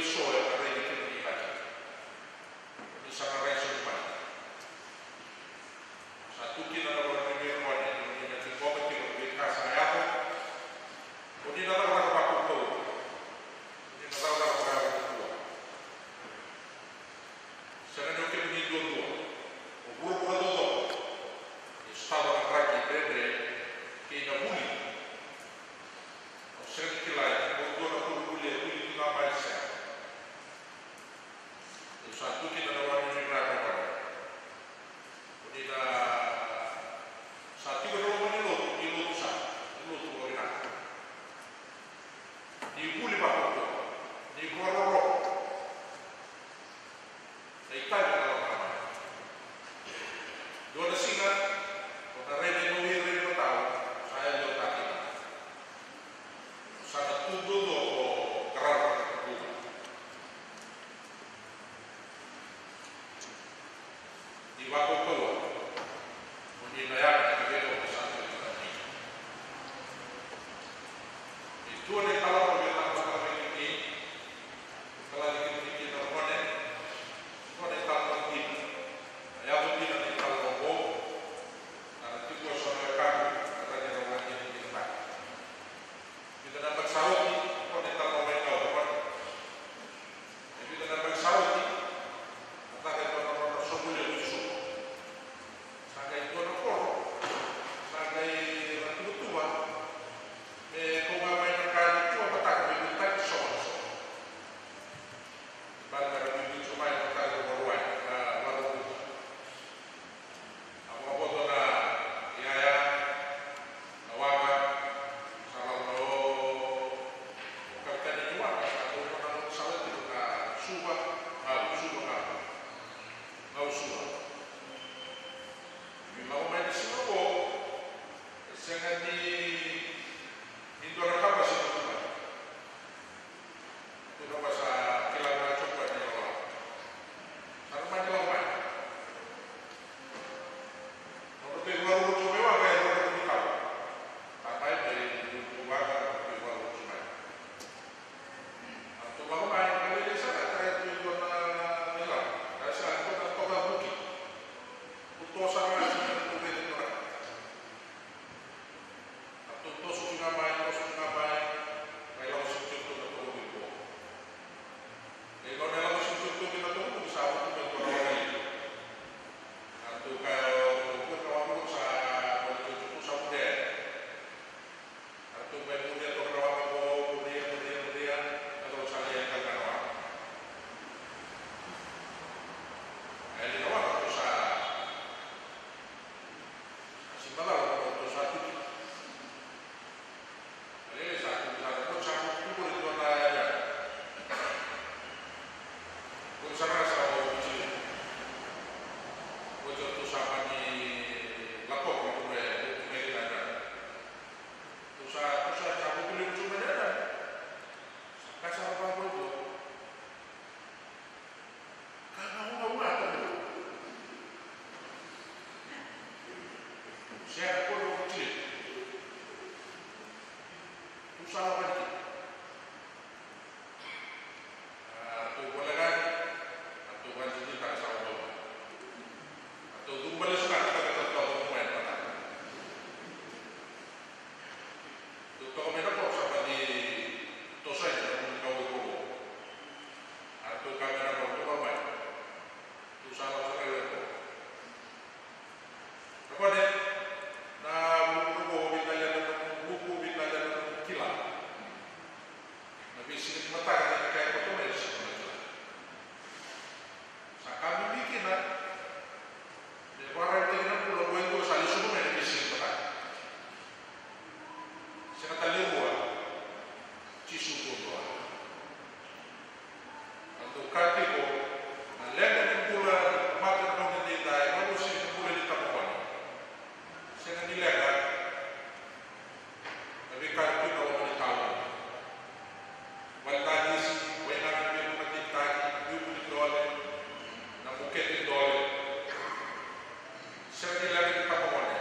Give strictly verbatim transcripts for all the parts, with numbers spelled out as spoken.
eso e na raici kemuni cake. Ni sa na rai sobu mai. Sa tu kina na vakanuinui gone, ni na ciqoma tiko na veika sa yaco. O ni na cakacaka vakaukauwa. O ni na cakacaka vakaukauwa. Sega ni o kemuni duadua. O vuravura taucoko e sotava na draki dredre kei na vuli. Au sega ni kila e dua na koronivuli e vuli tu ga mai se. Au sa tu kina na wani ni rara wani. Ko ni na sa tiko na loma ni lotu, ni lotu sa, ni lotu vakavinaka. Ni vuli vakaukauwa, ni vakaroroko. Na itavi na loma mai. Dua na siga, ko na raica e mawi ira i matau, sa yali o takina. Sa na tu duadua ko qarava na tuba. Ni vakaukauwa, ko ni na yaga ni vei au sa tu e na ni. Ni tu na italanoa vei au na vei ni. Kala ni kemuni kina na gone, gone talo dina. Na yaco dina ni talo oqo, na ra tiko eso na wekaqu, na ra ni ra wani ni kina taka. Vica na yabaki sa oti, gone talo mai na gone. E vica na yabaki sa oti, na taka e dua na nona soqo levu i Suva. Sa qai dua na koro, sa qai ra tuvatuva, me kau ga mai na ka ni tua mataka me vutaki sogo na sogo. Bale me ra viviti mai na mataka varuai, a, varuai. A vakavoto na yaya, na waqa, sa lako na o, o kapiteni ni waqa, sa dau na sala tiko ka Suva, Gau, Suva, Gau. Gau Suva. Ni lako mai na siga oqo, e sega ni, ni dua na kaba sa tu mai. Tu na ka sa kila ga tiko ni lako. Sa na mai ni lako mai. Nodra tu i vakaruru tiko mai waqa e rua na kaba. Sa mai me tu waqa, nodra tu i vakaruru tiko mai. A tu lako mai, ka lailai sara, ka e tu e dua na, na ilavo. Ka sa tu na toka vuki. Ku tosa na sina tu vei tu na. A tu toso tu ga mai, toso tu ga mai. Ka i lako sini tu na toka vuki. Ka i lako sini tu na toka vuki, sa vuki mai tu na wai. A tu ka, tu na wai sa, tu sa vuki. Aratou mai muria toka na waqa qo, muria, muria, muria, na cau sa lai yali na waqa. A yali na waqa, ratou sa, sa si macala, ratou sa tuki. A lele sa tuki, sa tuki, sa tuki, tuki, tuki, tuki, tuki, tuki, tuki, tuki, tuki, tuki, tuki, tuki, tuki, tuki, tuki, tuki, tuki, tuki, tuki, Tou sa, tou sa, sa vuku levu tu mai na yadra. Sa ka sa vakaoqo. Ka gauna ua tale. Sega, ko na vuku levu. Tou sa lako mai. A ratou voleka, a ratou vakadinadinataka sa vakadodonu. A ratou cuva lesu ga na ka ratou cuva mai na mataka. Ratou toka mai na koro sa vadi toso yani na vuni kau e kovo. A ratou kaya mai na koro, tou lako mai. Tou sa lako sara i kovo. Na gone, na vuku oqo, veitalanoa, na vuku, veitalanoa, kila. Na veisiga ni mataka, na ka e koto mai, e sega ni kila. Sa ka bibi kina, me vakarautaki na bula, o koya dua sa lesu mai na veisiga ni mataka. Sega tale ni rua, Jisu duadua. Ratou kaya tiko, na leqa ni bula, na mate, na gauna edaidai, e lako sara na bula ni tabagone. Sega ni leqa na veika e tu ena loma ni tauni. Valenikasi, waigaga ni veivakadeitaki, na iuku ni dole, na mukete dole. Sega ni leqa ni tabagone.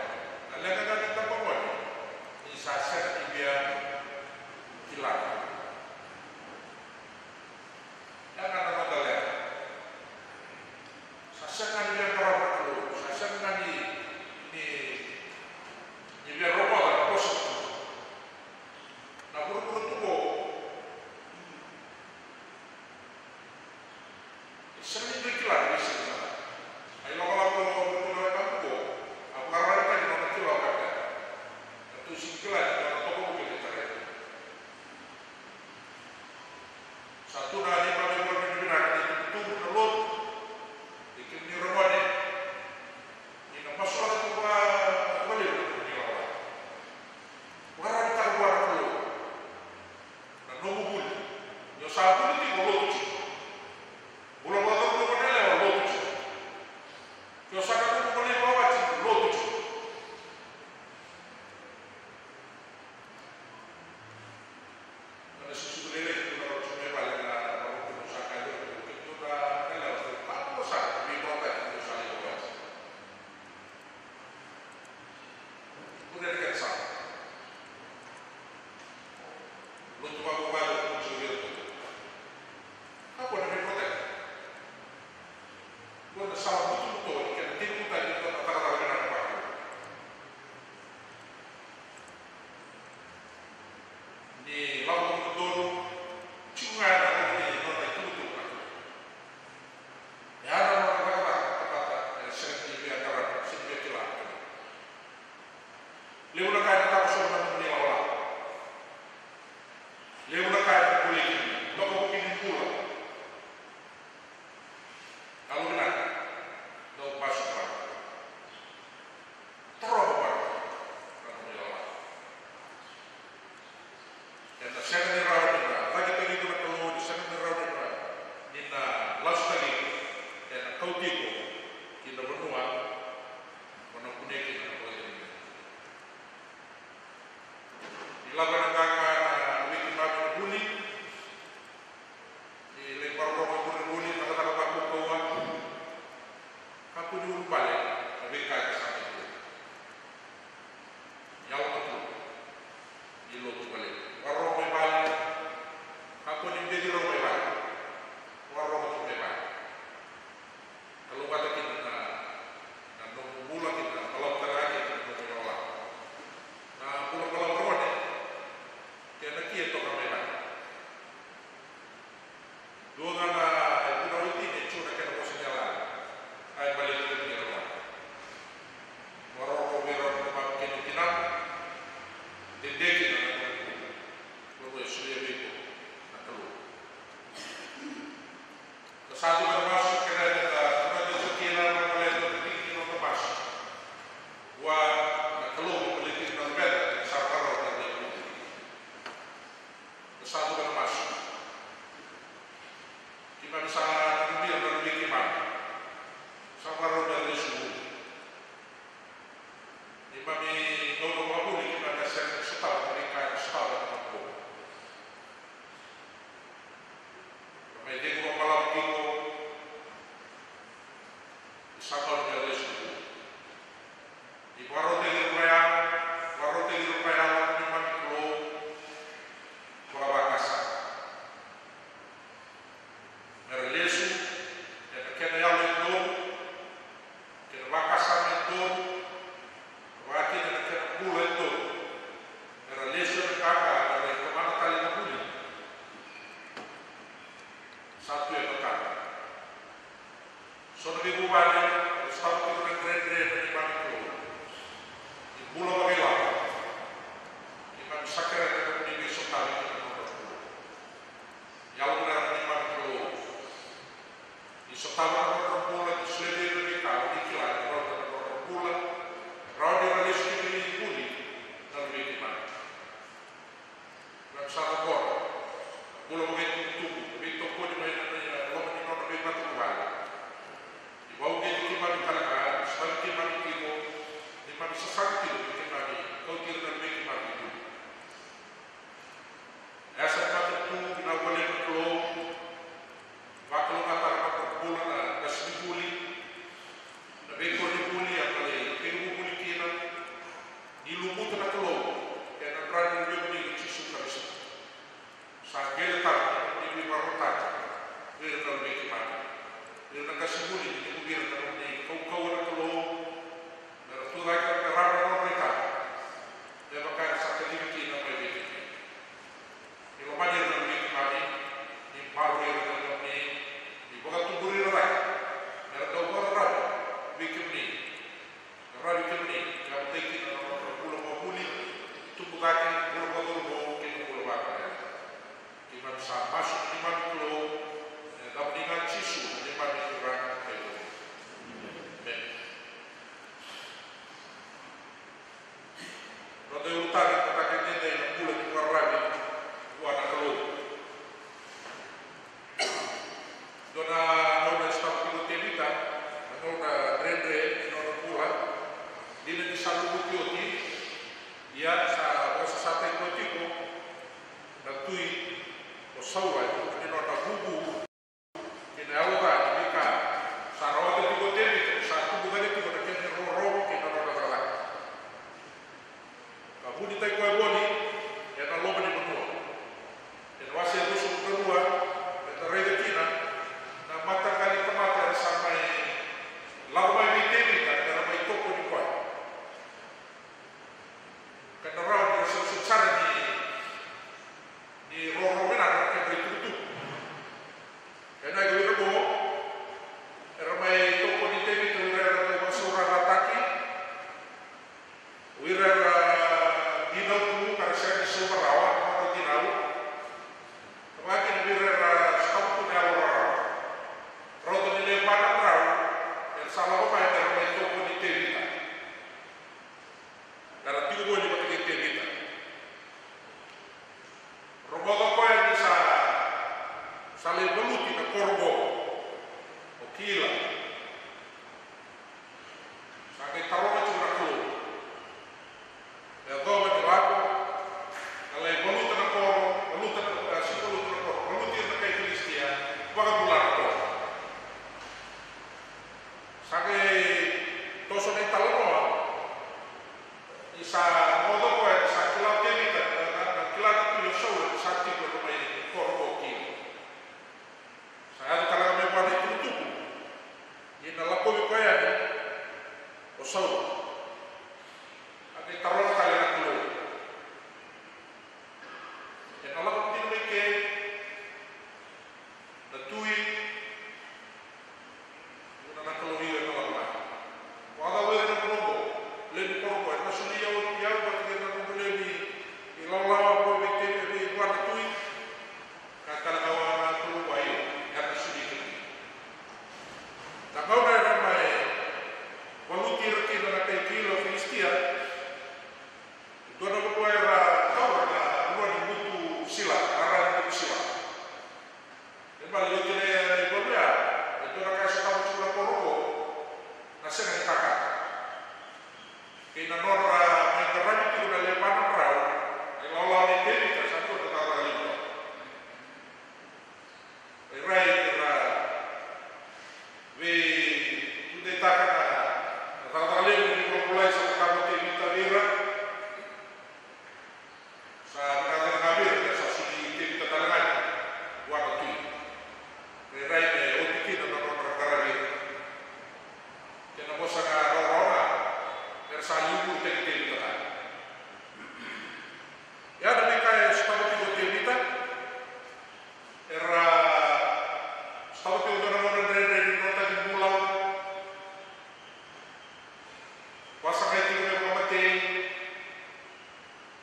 Na leqa ga ni tabagone, ni sa sega ni via kila. Sega ni dui kila na veisiga. A ilakolako ni lako e Kamuko a vakaraitaki na nona kila o Kapena. Ratou sega ni kila ni nona tokavuke ni tarai. Sa tu na neimami vakavinavinaka na itubutubu, na lotu, vei kemuni ra gone, ni na masulaka tu vakalevu na nomuni ilakolako. Vakaraitaka vua na Kalou na nomu vuli. Ni o sa vuli tiko, lotu tiko. Bula vakacaucau na yalewa, lotu tiko. Ke o sa nanuma mo lai vakawati, lotu tiko. Na sususu lailai tu na rau tiko mai vale na vakavuna sa kai lotu, ke tu na yalewa, sa tu na sa veivakarau tu sa lai vakawati. Kune na kena sala. Lotu vakavuvale o Kumu Sivia tu. Kakua na veiprotect. Kua na sala butobuto ni kena digitaki na cakacaka vinaka vaka. Ni lako dodonu, tiko ga ena loma ni nona itubutubu. E a na nona cakacaka na tamata, e sega ni via qarava, sega ni via kila. Levu na ka ena tava sobu na nomuni lakolako. Levu na ka ena bolei kemuni, lako vou kina bula. Yalovinaka, dau basu vua. Tarova vua na nomuni lakolako. Ena sega ni rawa ni na cakitaki iko na Kalou, ni sega ni rawa ni na, ni na lasutaki iko. Ena kauti iko ki na vanua mo na kunea kina na vakacegu. Ni lako ena qaqa na veitimami na vuli. Ni lai vakarorogo e muri na vuli, cakacaka vakaukauwa. Kakua ni ulubale na veika e sa mai tu. Yalo na tu. Ni lotu vale. Vakarorogo mai vale. Kakua ni beci rau mai vale. Vakarorogo tu mai vale. Kalougata kina na, na nomu bula kina, balavu tale ga kina na nomu ilakolako. Na bula balavu ragone, kena ki e toka mai vale. Dua ga na ivunau e tini e tu na kena vosa ni yalayala. A e baleti kemuni ragone. Vakarorogo vei rau na tamamu kei na tinamu. Dede kina na nomu bula. Vanua e solia vei iko na Kalou. Ka sa tu na masu, kerea meda, meda tu kina, meda baleta na tiki ni noda masu. Vua na Kalou me baleti ira na luveda, sa vakarau na luveda. Ka sa tu na masu. Keimami sa nanumi ira na luvei keimami. Sa vakarau na lesu. Neimami gauna vakavuli keimami a sega ni sotava na veika e sotava na noda bula. Ra mai cegu vakabalavu tiko. Ni sa gauna me lesu. Ni vakarautaki ira vakayalo, vakarautaki ira vakayalo na neimami Kalou. Vakavakasama. Mera lesu ena kena yalo e donu, kena vakasama e donu, vakakina na kena bula e donu. Mera lesu ena qaqa, mera tomana tale na vuli. Sa tu e matana. So na veivuvale, era sotava tiko na dredre na neimami Kalou. Ni bula vakailavo. Keimami sa kerea na nomuni veisotavi ki na nodra bula. Yalo vinaka na neimami Kalou. Ni sotava na nodra bula, ni solia vei ira na veika, ni kila, ni rauta na nodra bula. Rawa ni ra lesu ki na vuli, na luvei keimami. Keimami sa cabora na bula vakaitubutubu, veitokoni mai na, na loma ni nona veimatavuvale. Ni vakauqeti keimami tale ga, ni sotavi keimami tiko, neimami sasaga tiko, ni keimami kauti ira na luvei keimami ki vuli. Yasa ni matanitu, vinaka vakalevu na Kalou. Vakalougatataka na nodra bula na qasenivuli, na veikoronivuli, a na lai tekivu vuli kina. Ni luvuta na Kalou ena dra ni Luvemuni ko Jisu Karisito. Sa qele tale na nomuni veivakarautaki vei ira na luvei keimami. Vei ira na qasenivuli, ni tekivu vei ira na nomuni kaukauwa na Kalou. Mera tucake, mera rawata na nodra itavi. Me vaka era sa kacivi kina mai vei kemuni. Ni lomani ira na luvei keimami, ni maroroi ira na nomuni, ni vakatuburi ira Keimami sa masu ena neimami Kalou, ena yacamuni ga Jisu, na neimami Turaga kei Kalou. Emeni. Noda iulutaga ena mataka edaidai na bula ni vakararavi vua na Kalou. Dua na gauna e sotava tiko o Tevita na gauna dredre ni nona bula, dina ni sa luvuti oti, ia sa vakasasataki koya tiko na tui o Saula, e vuku ni nona vuvu kei na yalo ca ni veika sa rawata tiko o Tevita, sa tubu cake tiko na kena irogorogo kei na nona cakacaka. Ka vunitaki koya voli ena loma ni vanua. Ena wase e ruasagavulu ka rua, eda raica kina na mataqali tamata era sa mai lako mai vei Tevita, era mai tokoni koya. Ka na rawa ni ra sega soti sara ni, ni rogorogo vinaka na kedra itukutuku. Ena qai o ira qo era mai tokoni Tevita, o ira era dau vakasaurarataki, o ira era dinau tu ka ra sega ni sauma rawa na nodra dinau. Ka vaka kina o ira era sotava tu na yalo rarawa. Rauta ni lewe va na drau era sa lako mai me ra mai tokoni Tevita. Era tiko voli vata kei Tevita. Rogoca o koya ni sa, sa lai valuti na koro qo o Kila. Sa qai taroga tiko na Kalou. Me yacova ni lako, na lai valuta na koro, valuta na, e, sega ni valuta na koro, valuti ira na kai Filisitia, vakabula na koro. Sa qai toso na italanoa, ni sa rogoca o koya ni sa kila o Tevita, na, na, na kila na tui o Saula ni sa tiko ena mai koro qo o Kila. Sa yaco tale ga mai vua na itukutuku ni na lakovi koya yani o Saula. A qai taroga tale na Kalou. Ena lako dina mai ke na tui, na, na Kalou, io, ena lako mai. Vakacava o ira na vanua qo, lewe ni koro qo, era na soli au, au vata kei na noqu lewe ni ilawalawa qo vei kemuni, vei vua na tui? Kaya tale ga o koya na Kalou vua, io, era na soli kemuni. Na gauna era mai valuti ira kina na kai Kila o Filisitia, e dua na vanua era taura na vanua ni butu sila, na ra ni butu sila. E bale, oti na ivalu ya, e dua na ka e sotava tiko na koro qo, na sega ni kakana. Kei na nodra mai qaravi tiko na lewe va na drau, na ilawalawa nei Tevita, sa dua na cakacaka levu. Rairai ni ra veitudeitaka na, na cakacaka levu ni vakabulai sa cakava o Tevita vei ira. Sa vinakata ga vei ira me ra sa soli Tevita tale ga yani vua na tui. Rairai me oti kina na nodra qaravi ira. Kena vosa ga rawarawa ga, me ra sa liumuritaki Tevita tale. Ia na veika e sotava tiko o Tevita, era sotava tiko e dua na gauna dredre ni nona tagi bula. Vakasagai tiko me vakamatei.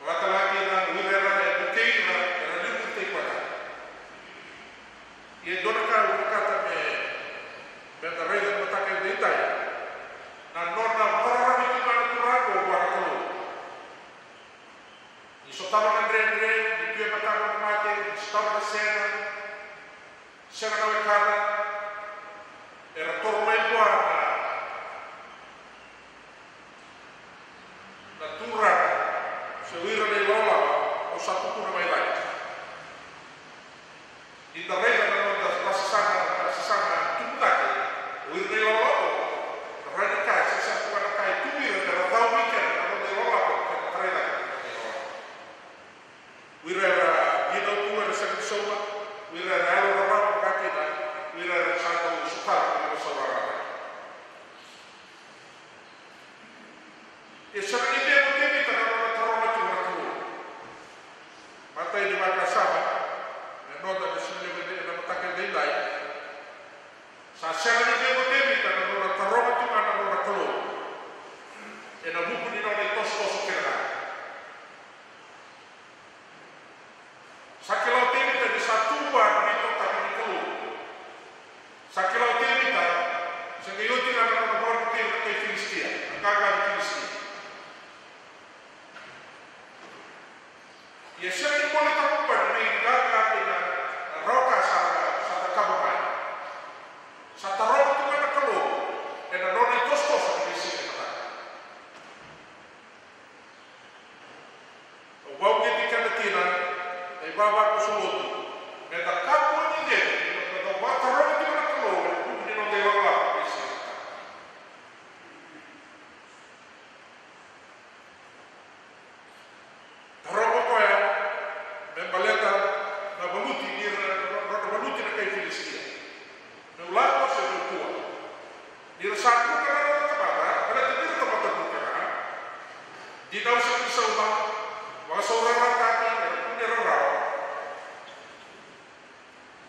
Vakatalega kina o ira era vukei ira, era liumuritaki koya tale. Ia e dua na ka au vinakata me, me da raica ena mataka edaidai, na nona vakararavi tu ga na turaga qo vua na Kalou. Ni sotava na dredre, ni tu e mataka na mate, ni sotava na sega, sega na wekana, era toro mai vua na, na turaga, se o ira na ilawalawa, au sa tukuna mai cake. Ni da raica na noda sasaga, na sasaga tubu cake, o ira na ilawalawa, na rawa ni kaya, se sega tu ga na ka e tu vei ira, me ra cau vei keda na noda ilawalawa, keda tarai cake na noda ilawalawa. O ira era dinau tu, era sega ni sauma, o ira era yalo rarawa, vaka kina o ira era sa dau sotava na vakasaurarataki. E sega ni cegu o Tevita na nona taroga tiko na Kalou. Matai ni vakasama, e noda na siga levu ena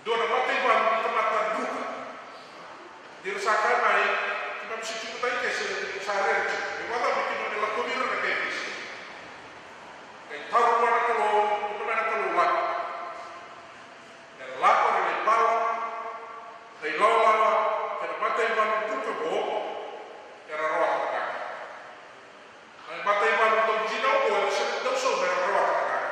Dua na mataivalu ni tamata druka. Ni ra sa kaya mai, keimami se tiko tale qase, keimami sa rere tiko. Me vakacava me keimami lakovi ira na kai Filisitia? Qai taro vua na Kalou, tukuna mai na Kalou, lako. Era lako, era lai bala na ilawalawa kei na mataivalu druka vou, era rawata na qaqa. Na mataivalu dau dina oqo era sega ni dau sauma, era rawata na qaqa.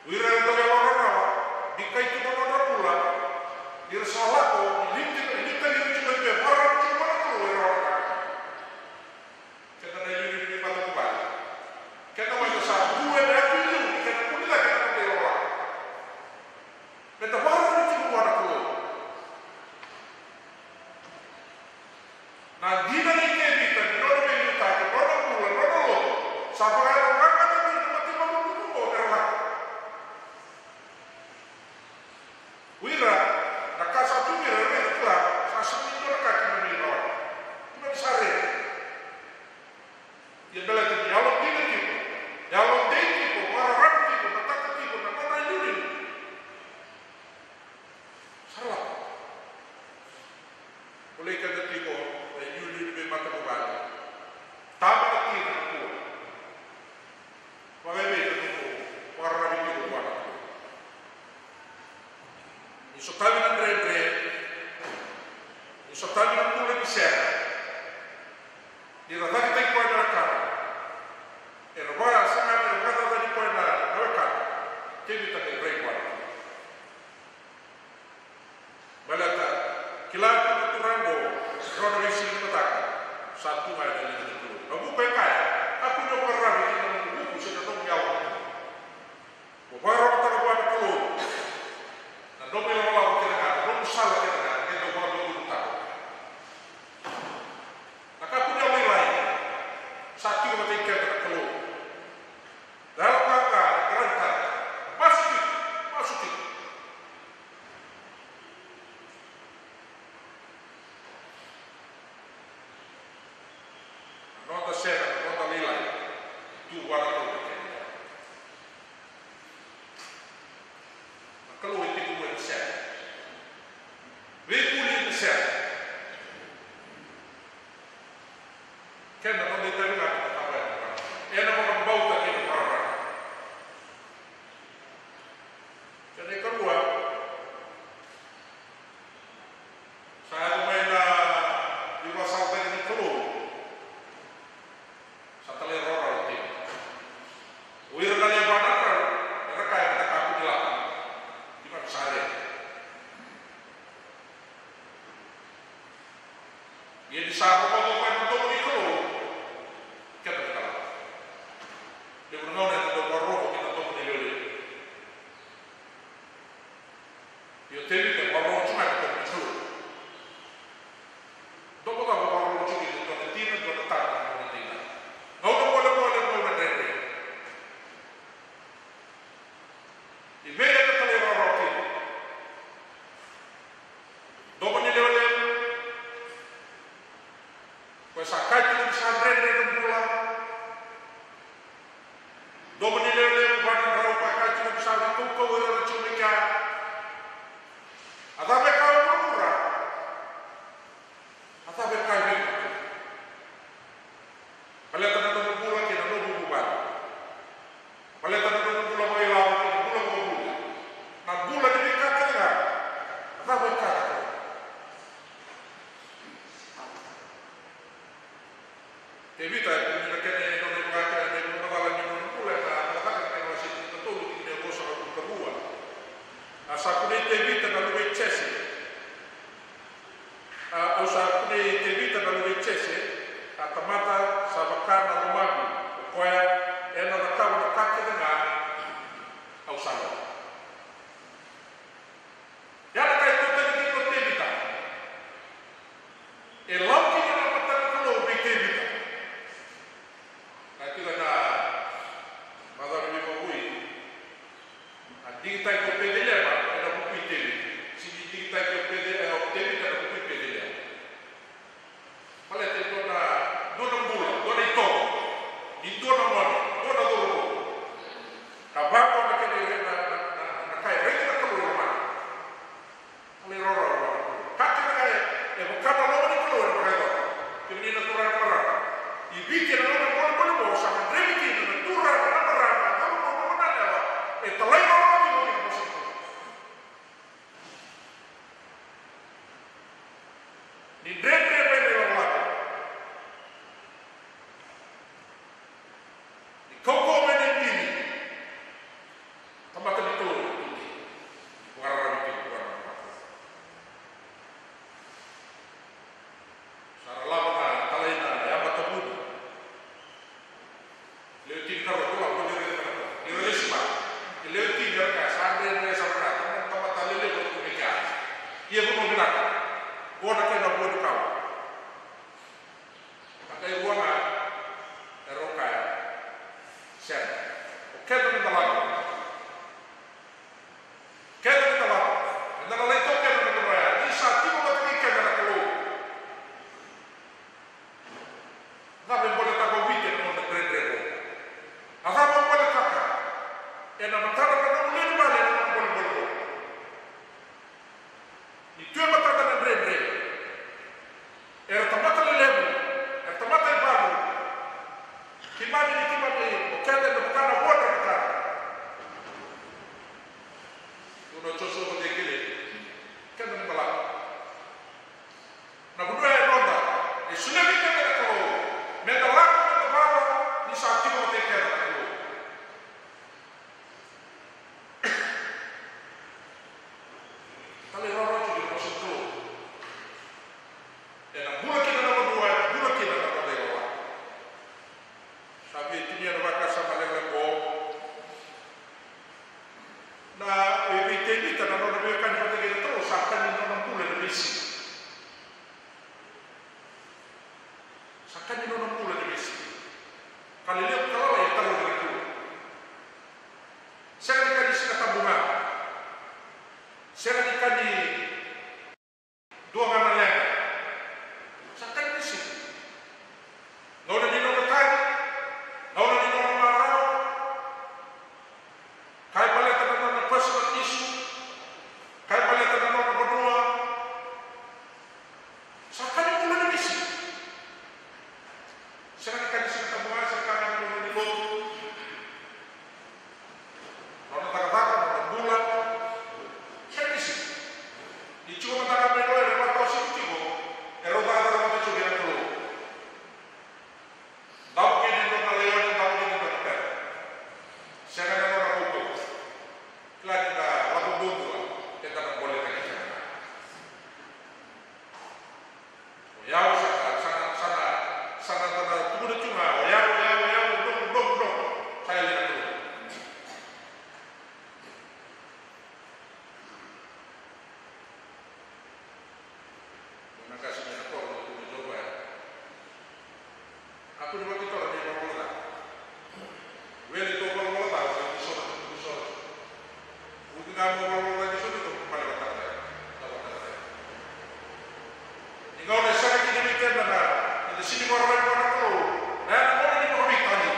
O ira era dau yalorarawa, bikai tu na nodra bula, ni ra sa lako, ni liutaki, ni liutaki ira tiko mai, vakararavi tiko vua na Kalou, era rawata na qaqa. Keda na iliuliu ni matavuvale. Keda mada sa tu ena yatu i liu ni keda kune cake na noda ilawalawa. Meda vakararavi tiko vua na Kalou. Na dina nei Tevita, ni nona veiliutaki, nona bula, nona lotu, sa vakayaloqaqataki na mataivalu oqo, era lako. O ira, na ka sa tu vei ira, era raica, kila, sa sega ni dua na ka keimami rawa. Keimami sa rere. Ia baleta ni yalodina tiko, yalodei tiko, vakararavi tiko, matata tiko na nodra iliuliu. Sa lako. Volai keda tiko na iliuliu ni veimatavuvale. Tama na tina na kua. Vakaevei na nomu vakararavi tiko vua na Kalou? Ni sotavi na dredre, ni sotavi na bula ni sere, ni ra cakitaki koya na wekana, era vakasaqara, era vakacacani koya na, na wekana. Tevita qai rai vua na Kalou. Baleta kila tu na turaga oqo, drau na veisiga ni mataka, sa tu ga ena liga ni Kalou. Na vuku e kaya, kakua ni o vakararavi ki na nomu vuku se na nomu yalo. Mo vakarautaka vua na Kalou na nomu ilakolako kece ga, na nomu sala kece ga, qai dau vakadodonutaka. Na kakua ni o lailai, sa tiko vata kei keda na Kalou. Na yalo qaqa, na qaravi tale. Masu tiko, masu tiko. Na noda sega, na noda lailai, tu vua na Kalou na kena. Na Kalou e tekivu ena sega. Veivuli ena sega. Keda noda itavi ga na ka vaya na ka. Ena vakabauta kei na vakararavi. Kena ikarua, sa yaco mai na ivakasalataki ni Kalou. Sa talairawarawa o Tevita. O ira na lewe va na drau era kaya, meda kakua ni lako. Keimami sa rere. Ia ni sa rogoca o koya na domo ni Kalou, keda meda lako. Levu na gauna eda dau vakarorogo ki na domo ni lewe levu. Ia o Tevita e vakarorogo tiko ga ena domo ni Kalou. Domo cava e vakarorogo tiko kina? Dua na tina, dua na tama, dua na tina. Gauna bolebole, gauna dredre. I vei eda talairawarawa kina? Domo ni lewe levu. Koya sa kaya tiko ni sa dredre na bula. Domo ni lewe levu, va na drau, koya kaya tiko ni sa veikaukauwa o ira era tiko mai kea. A cava e kaya o vuravura? A cava e kaya o vuravura? Baleta na nomu bula kei na nomu vuvale. Baleta na nomu bula vakailavo kei na bula vakavuli. Na bula ni veika kece ga. A cava e kaya o vuravura? Tevita, e kune na kena, e nona ivakakina, na ivakamacalataki ni nona bula, ena Vakatakila na kena wase tinikatolu, tikina e ruasagavulu ka rua. A sa kunei Tevita na luve i Jese. A, au sa kunei Tevita na luve i Jese, a tamata sa vaka na lomamu, o koya ena cakava na ka kece ga au sa lomana. Ya na ka e tautaki kina o Tevita. E lau kina na mata ni Kalou vei Tevita. Ka kila na macawa ni veivakavoui. A digitaki o Peceliema ena vuku i Tevita. Sega ni digitaki o Pece-, e, o Tevita ena vuku i Peceliema. Baleta e dua na, dua na bula, dua na itovo. Ni dua na gone, dua na cauravou. Ka E talairawarawa tiko na vosa ni Kalou. Ni dredre mai na ilakolako. Ni kaukauwa mai na ibili. Tamata ni Kalou e tu kina. Vakararavi tiko vua na Kalou. Sa ra lako na talai na yabata vuni. Lewe tini ka rua, ko lako ni raica na ka ni ra lesu mai. E lewe tini era kaya sa dredre sara ga na tamata lelevu ko vei kea. Ia vanua vinaka. Ko na kena vua ni kawa. A kai rua ga e rau kaya. Sega. O keda meda lako. Keda meda lako. Eda na lai taukena na vanua ya. Ni sa tiko vata kei keda na Kalou. A cava e boletaka o Viti ena nona dredre oqo? A cava e boletaka ena matana na nomu lewe ni vale ena nona bolebole oqo? Ni tu e matada na dredre. Era tamata lelevu, era tamata ivalu. Keimami ni keimami, o keda eda vaka na vodra na ka. Tukuna o Josua vata kei Keleti, keda meda lako. Na vanua e noda, e solia vei keda na Kalou. Meda lako, meda vaca, ni sa tiko vata kei keda na Kalou. Talairawarawa tiko na vosa ni Kalou. Ena bula kina na vanua, ena bula kina na noda ilawalawa. Sa via tinia na vakasama lekaleka oqo. Na, e, vei Tevita na nona veiwekani vata kei na Kalou sa kani nona bula ena veisiga. Sa kani nona bula ena veisiga. Ka lelevu ka lalai e tarogi na Kalou. Sega ni kani Siga Tabu ga. Sega ni kani dua ga na leqa. Sa kani na siga. Gauna ni nona tagi, gauna ni nona marau. Ka e baleta na nona personal issue. Ka e baleta na nona vanua. Sa kani bula ni misi. Sega ni kani Siga Tabu ga, sega ni kani bula ni lotu. Nona cakacaka, nona bula. Sega ni sega. Ni tiko mada ga mai na lori, e vakatau siku tiko, e rau cakacaka vata tiko vei na Kalou. Davo kina e dua na laione, davo kina e dua na pera. Sega na nona kaukauwa. Kila ni da lako duadua, keda na gole ka kina. O yau sa, sa, sa, sa na tukuna tu ga, o yau, o yau, o yau, dogo, dogo, dogo. Sa yali na Kalou. Mo na qase mai na koro na Tui Jova ya. Kakua ni vakaitora na ivalavala ca. Wele tou valavala ca, o sa ni soro, ni soro. Uti ga mo valavala ca ni soro, tou bale vata na, na vata na. Ni gauna e sega kina vei keda na, na sini vakararavi vua na Kalou, na yacana ni vakaveitali.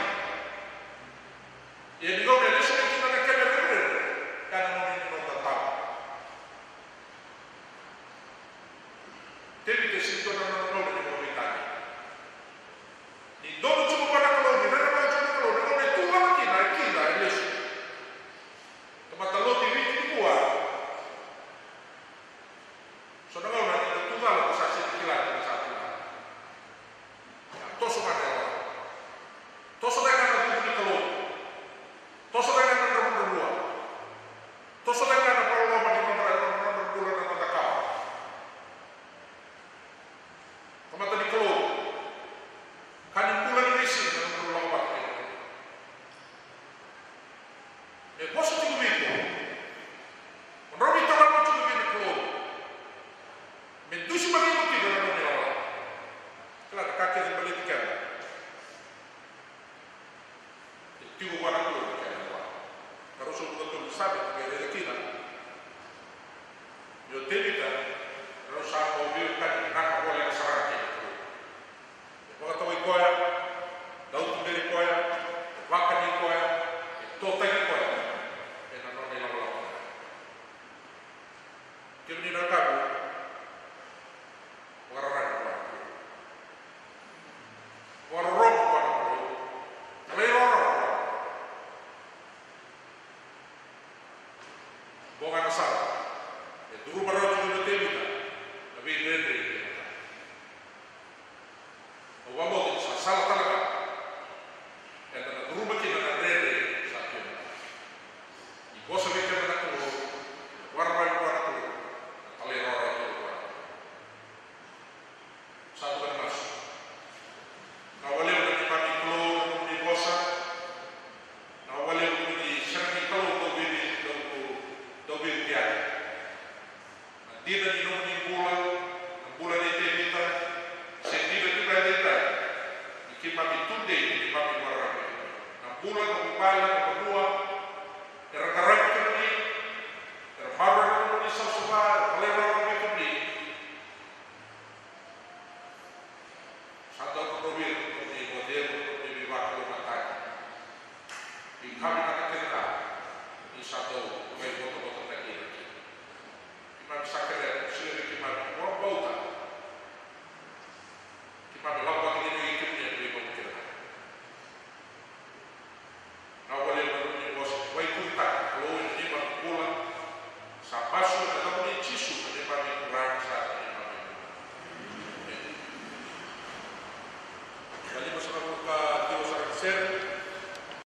Ia ni gauna e lesu mai kina na kena rerere, yacana ni noda tabu. Tevita e sega ni dua na nona gauna ni vakaveitali. Ni donu tiko vua na Kalou, ni rerevaki tiko na Kalou, na gauna e tu lala kina, e kila, e lesu. Tamata lotu i Viti nikua. So na gauna ni da tu cala, da sa sega ni kila ni da sa tu cala. Toso ga na yalo. Toso ga na vuku ni Kalou. Toso ga na dravudravua. Toso ga na vakaloloma ni nodra, nodra bula, na noda kawa. Tamata ni Kalou. Ka ni bula ni veisiga na nodra lako vata kei na Kalou. Me vosa tiko vei iko. Mo drau ni talanoa tiko vei na Kalou. Me dusimaki iko tiko na nona ilawalawa. Kila na ka kece baleti keda. E tiko vua na Kalou na kena vua. Ka rau sa vuka tolu na Same, ka raica kina. Ni o Tevita, rau sa bau veiwekani vinaka voleka sara ga kei na Kalou. E vakatawai koya, dau tuberi koya, e vakani koya, e totaki koya ena nona ilakolako. Kemuni na wekaqu, vakararavi vua na Kalou. Vakarorogo vua na Kalou. Talairawarawa vua na Kalou. Oqo ga na sala e curuma rawa tiko na Tevita na veidredre kei na ka. Au vakabauta ni sa sala tale ga eda na curuma kina na dredre sa tu ena ka. Ni vosa vei keda na Kalou, vakararavi vua na Kalou, na talairawarawa tiko vua na Kalou. Sa tuka na masu. Na vakalevu na neimami Kalou na nomuni vosa. Na vakalevu ni sega ni Kalou dau veive, dau, dau veivuke. Na dina ni nomuni bula, na bula nei Tevita, se dina tiko ga edaidai, ni keimami tudei, ni keimami vakararavi. Na bula, na vuvale, na vanua, era qaravi kemuni, era maroroya na nomuni savasava, era talairawarawa vei kemuni. Sa dau drodrovi ira na nomuni vakacegu, na nomuni veivakalougatataki. Ni ka vinaka kece ga ni sa dau vakaivotavotaki ira kina. Keimami sa kerea